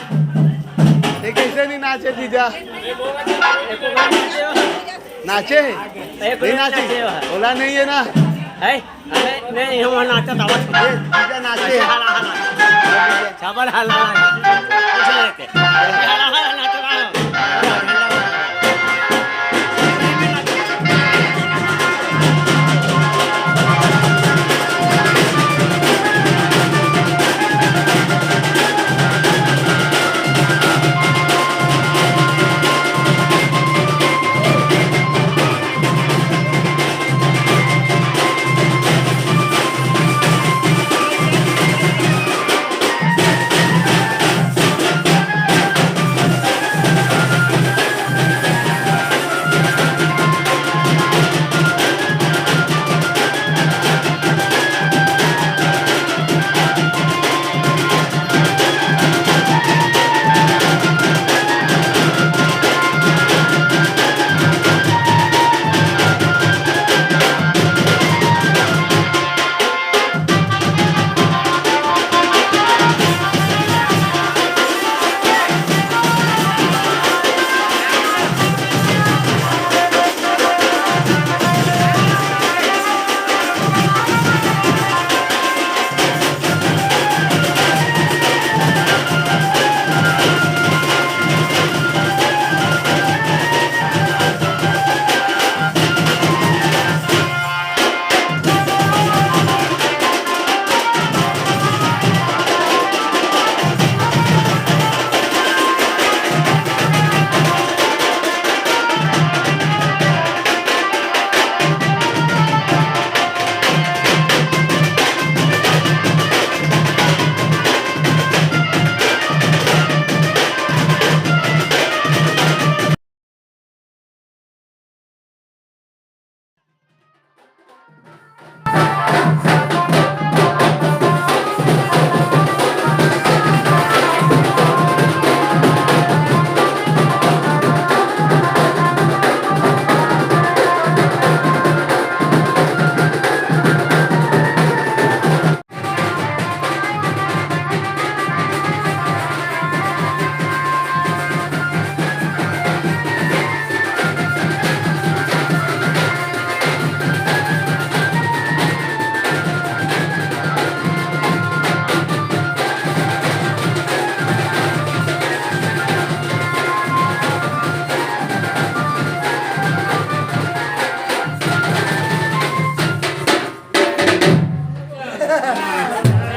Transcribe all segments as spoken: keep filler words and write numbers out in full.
ये कैसे नहीं नाचे जीजा? नाचे है? नहीं नाचे। ओला नहीं है ना? है? अरे, नहीं, हम नाचत आवत। ये जीजा नाचे है। हाला, हाला। छाबर हाला, हाला। कुछ नहीं के। हाला, हाला नाचत आवत।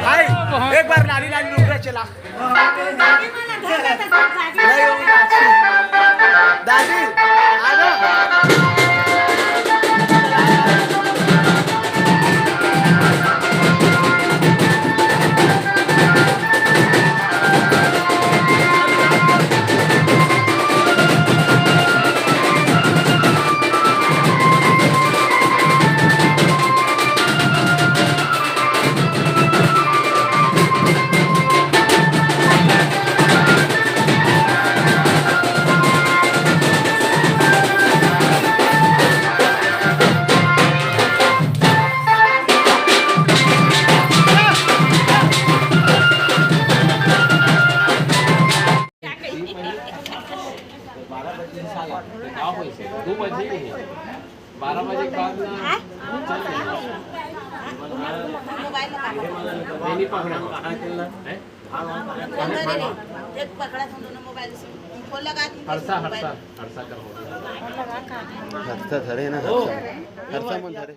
भाई, एक बार नाली नाली नुकरा चला। नहीं, वो नाची। दादी, आ ना। बारह बजे साला, तो का होई से? दो बजे ही है। बारह बजे के बाद ना चल रही है। ये नहीं पकड़ा। कहाँ चल रहा है? एक पकड़ा था दोनों मोबाइल से। फोन लगा दी। हर्षा, हर्षा, हर्षा कर हो। हर्षा धरे ना, हर्षा। हर्षा मन धरे।